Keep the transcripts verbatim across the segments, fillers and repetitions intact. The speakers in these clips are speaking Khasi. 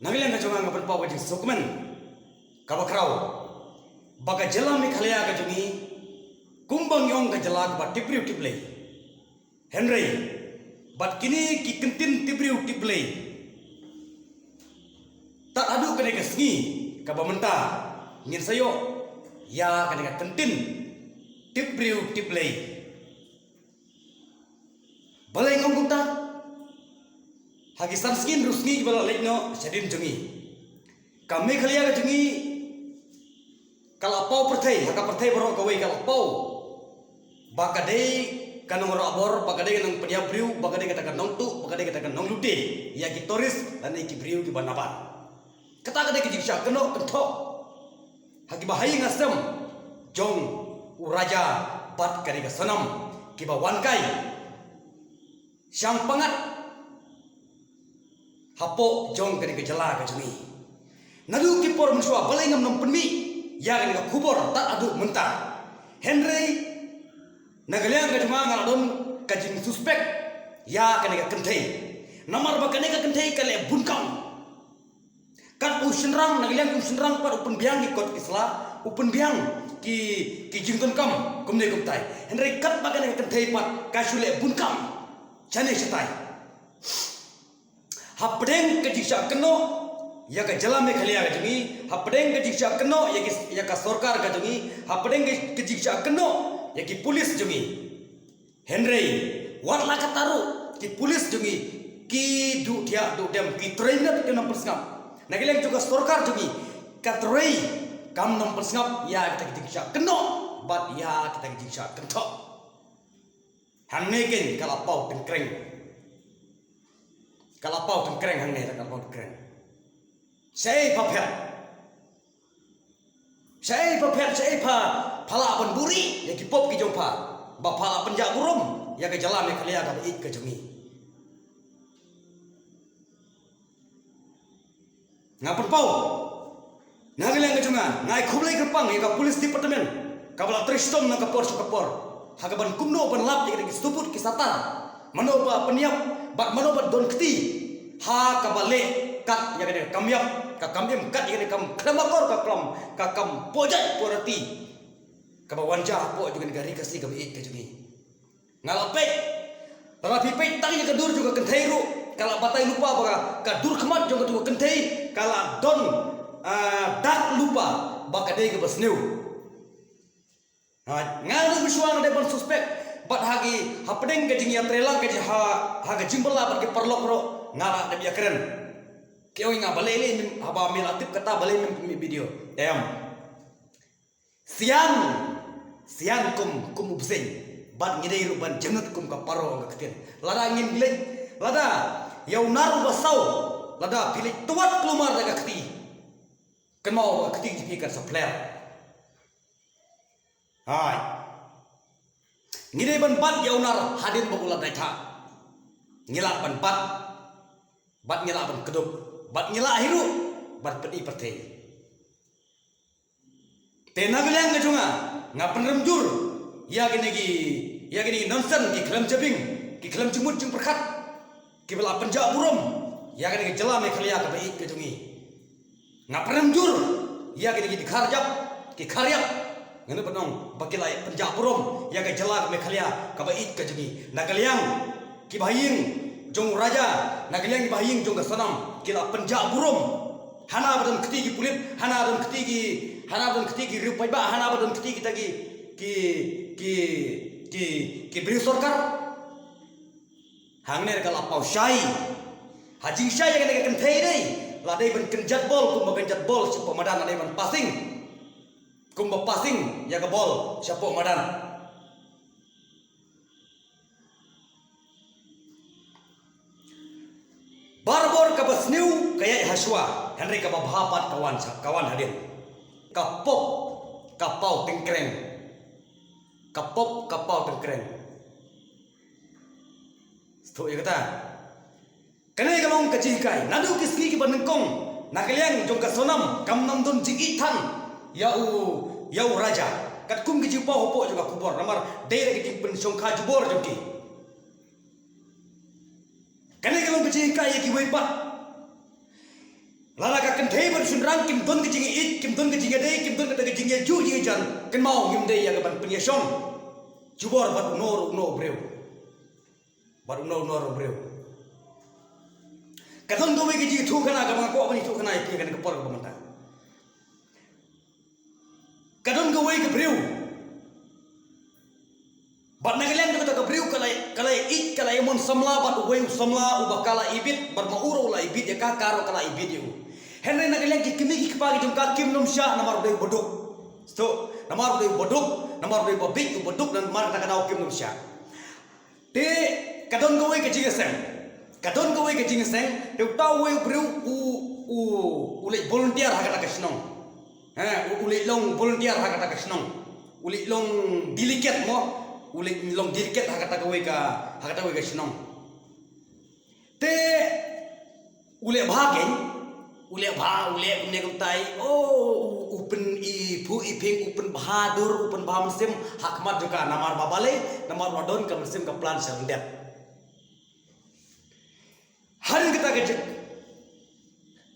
Na ka liang ka jong nga nga pynpaw ka jingsngewkmen kaba khraw ba ka jylla Meghalaya ka jong ngi kumba ngi ong ka jylla kaba tipbriew tipblei. Hynrei bad kine ki kyntien tipbriew tipblei, tad haduh kane ka sngi kaba mynta ngin sa ïoh ïa kane ka kyntien tipbriew tipblei. Balei nga ong kumta? Ha ki san sngi hynriew sngi kiba la leit noh shadien jong ngi, ka Meghalaya ka jong ngi ka la paw pyrthei, ha ka pyrthei baroh kawei ka la paw ba ka dei ka nongrah bor, ba ka dei ka nongpynïap briew, ba ka dei kata ka nongtuh, ba ka dei kata ka nonglute ïa ki tourist lane ki briew kiba nabar. Kata ka dei ka jingshah kynnoh kynthoh ha kiba ha ïing ha sem jong u Raja bad ka dei ka Sonam kiba wan kai shang pyngngad hapoh jong kane ka jylla ka jong ngi. Naduh ki por mynshuwa balei ngam nang pynmih ïa kane ka khubor tad haduh mynta. Hynrei na ka liang ka jong nga nga la don ka jingsuspek ïa kane ka kynthei. Namar ba kane ka kynthei ka leh bun kam. Kat u shynrang, na ka liang u shynrang pat u pynbiang ki kot ki sla, u pynbiang ki, ki jingdonkam kumne kumtai. Hynrei katba kane ka kynthei pat ka shu leh bun kam shane shatai. Hapdeng ka jingshah kynnoh ïa ka jylla Meghalaya ka jong ngi, hapdeng ka jingshah kynnoh ïa ki, ïa ka sorkar ka jong ngi, hapdeng ka, ka jingshah kynnoh ïa ki pulit jong ngi. Hynrei wat la katta ruh ki pulit jong ngi ki duh thiah duh dem, ki trei minot ki nang pynsngap. Na ka liang jong ka sorkar jong ngi ka trei kam nang pynsngap ïa kita ki jingshah kynnoh bad ïa kita ki jingshah kynthoh. Hangne kein ka la paw tyngkreng. Ka la paw tyngkreng hangne, ka la paw tyngkreng. Shaei pha phet? Shaei pha phet, shaei pha, pha lah ban buhrieh ïa ki pop ki jong pha ba pha lah pynjah burom ïa ka jylla Meghalaya kaba ïeit ka jong ngi. Nga pynpaw na ka liang ka jong nga, nga ai khublei kyrpang ïa ka police department kaba la trei shitom na ka por sha ka por ha kaban kumno ban lap ïa ki sawbut ki satar, mano ba pynïap bad mano ba don kti ha kaba leh kat ïa ka kam ïap, ka kam im, kat ïa ka kam khlem akor, ka kam, ka kam pojat porati kaba wan jia hapoh jong ka ri Khasi kaba ïeit ka jong ngi. Nga la peit, lada phi peit tang ïa ka dur jong ka kynthei ruh ka la batai lypa ba ka, ka dur khmat jong katu ka kynthei ka la don, ah, dak lypa ba ka dei kaba sniew. Ha, nga ruh mynshuwa nga dei ban suspek bad ha ki, hapdeng ka jingïatreilang ka jing ha, ha ka jingbylla bad ki paralok ruh nga la dep ïakren. Ki ong ïa nga balei lei haba me la tip kata balei mem pynmih video. Em. Sian, sian kum, kum u bseiñ bad ngi dei ruh ban jynut kum ka paro ka ktien. Lada ngin leit, lada ïa u nar uba saw, lada phi leit tuat kulmar da ka kti, kynmaw ba ka kti jong phi kan sa pler. Hai. Ngi dei ban bat ïa u nar hadien ba u la dei thah. Ngi lah ban bat, bad ngi lah ban kdup, bad ngi lah hi ruh ban pyni pyrthei. Te na ka liang ka jong nga, nga pynrem jur ïa kine ki, ïa kine ki nonsense, ki khlem jabieng, ki khlem jingmut jingpyrkhat, kiba la pynjah burom ïa kane ka jylla Meghalaya kaba ïeit ka jong ngi. Nga pynrem jur ïa kine ki dkhar ïap, ki khar ïap. Nga nud ban ong ba ki la pynjah burom ïa ka jylla Meghalaya kaba ïeit ka jong ngi. Na ka liang kiba ha ïing jong u Raja, na ka liang kiba ha ïing jong ka Sonam, ki la pynjah burom. Hana ba don kti ki pulit, hana ba don kti ki, hana ba don kti ki riew paidbah, hana ba don kti kita ki, ki, ki, ki, ki briew sorkar. Hangne ka la paw shai. Ha jingshai ïa kane ka kynthei dei, la dei ban kynjat bol kumba kynjat bol shapoh madan, la dei ban passing kumba passing ïa ka bol shapoh madan. Barabor kaba sniew ka ïaid ha shuwa, hynrei kaba bha pat ka wan sha, ka wan hadien. Ka pop ka paw tyngkreng. Ka pop ka paw tyngkreng. Sngewthuh ïa kata. Kane ka long ka jinghikai. Naduh ki sngi kiba nyngkong, na ka liang jong ka Sonam kam nang don jingïeit than ïa u, ïa u Raja. Katkum ki jingpaw hapoh jong ka khubor, namar dei da ki jingpynshongkha jubor jong ki. Kane ka long ka jinghikai ïa kiwei pat. Lada ka kynthei bad shynrang kim don ka jingïeit, kim don ka jingïadei, kim don ka jingïajuh jingïajan, kynmaw ngim dei ïa ka ban pynïashong jubor bad uno uno u briew. Bad uno uno u briew. Ka don kawei ka jingïathuhkhana kaba nga kwah ban ïathuhkhana ïa phi ha kane ka por kaba mynta. Ka don kawei ka briew. Bad na ka liang jong kata ka briew ka la, ka la ïeit, ka la ïamon samla bad uwei u samla uba ka la ibit, bad ma u ruh u la ibit ïa ka, ka ruh ka la ibit ïa u. Hynrei na ka liang ki kmie ki kpa ki jong ka kim nym shah namar u dei uba duk. Sngewthuh, namar u dei uba duk, namar u dei uba bieit, uba duk, namar kata ka daw kim nym shah. Te ka don kawei ka jingïaseng. Ka don kawei ka jingïaseng, te uta uwei u briew u, u, u leit volunteer ha kata ka shnong. Ha, u, u leit long volunteer ha kata ka shnong. U leit long delegate mo. U leit long delegate ha kata kawei ka, ha kata kawei ka shnong. Te u leh bha kein, u leh bha, u leh kumne kumtai. Oh, u, u pyn-i phuh i phieng, u pynbha dur, u pynbha mynsiem ha khmat jong ka, namar ba balei, namar ba don ka mynsiem ka plan sha lyndet. Hadien kata ka jing,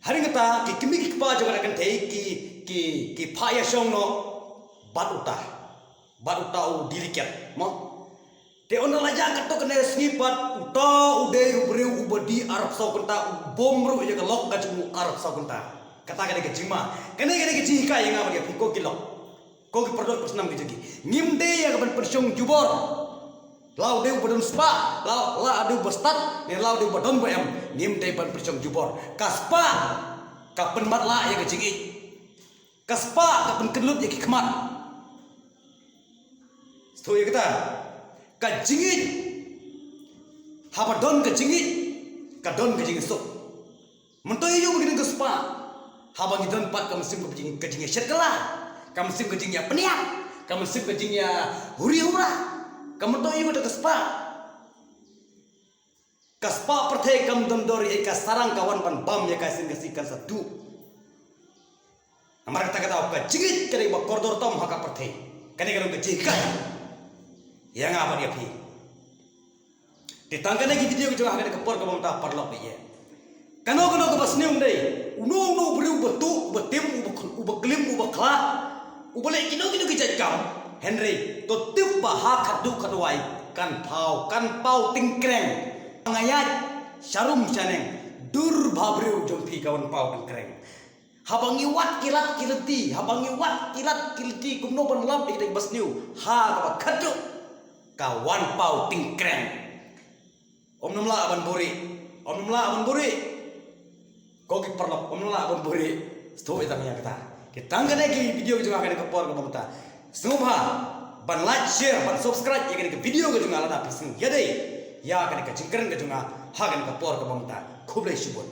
hadien kata ki kmie ki kpa jong kata ka kynthei ki, ki, ki phah ïashong noh bad uta, bad uta u delegate mo. Te ynda la ïa katto katne sngi pat, uta u dei u briew uba die arphew saw kynta, u bom ruh ïa ka lok ka jong u arphew saw kynta. Kata ka dei ka jingma. Kane ka dei ka jinghikai ïa nga bad ïa phi ko ki lok, ko ki paralok parsnam ki jong ngi. Ngim dei ïa ka ban pynshong jubor. La u dei uba don spah, la, la u dei uba stad, ne la u dei uba don ba em, ngim dei ban pynshong jubor. Ka spah ka pynmatlah ïa ka jingïeit. Ka spah ka pynkynlut ïa ki khmat. Sngewthuh ïa kata. Ka jingïeit, haba don ka jingïeit, ka don ka jingsuk. Mynta ïa u ba ngi don ka spah, haba ngi don pat ka mynsiem ka jing, ka jingïashet kylla, ka mynsiem ka jingïapynïap, ka mynsiem ka jingïahuri hura. Ka mynta ïa u da ka spah. Ka spah pyrthei kam don dor ïa ka, sarang ka wan ban bam ïa ka, sien ka sngi kan sa duh. Namar kata ka daw ka jingïeit ka dei ba kordor tam ha ka pyrthei. Kane ka dei ka jinghikai ïa nga bad ïa phi. Te tang kane ki video ki jong nga ha kane ka por kaba mynta paralok ïa. Kano kano kaba sniew ym dei, uno uno u briew uba tuh, uba tim, uba khl-, uba klim, uba khlad, uba leh kino kino ki jait kam, hynrei to tip ba ha khatduh khatwai kan paw, kan paw tyngkreng. Nga ïaid sharum shaneng, dur ba briew jong phi ka wan paw tyngkreng. Haba ngi wad ki lad ki lynti, haba ngi wad ki lad ki lynti kumno ban lap ïa kita kiba sniew, ha kaba khatduh ka wan paw tyngkreng. Ym nym lah ban buhrieh. Ym nym lah ban buhrieh. Ko ki paralok, ym nym lah ban buhrieh. Sngewthuh ïa tang ïa kata. Ki tang kane ki video ki jong nga ha kane ka por kaba mynta. Sngewbha ban like, share, ban subscribe ïa kane ka video ka jong nga lada phi sngew ïadei ïa kane ka jingkren ka jong nga ha kane ka por kaba mynta. Khublei shibun.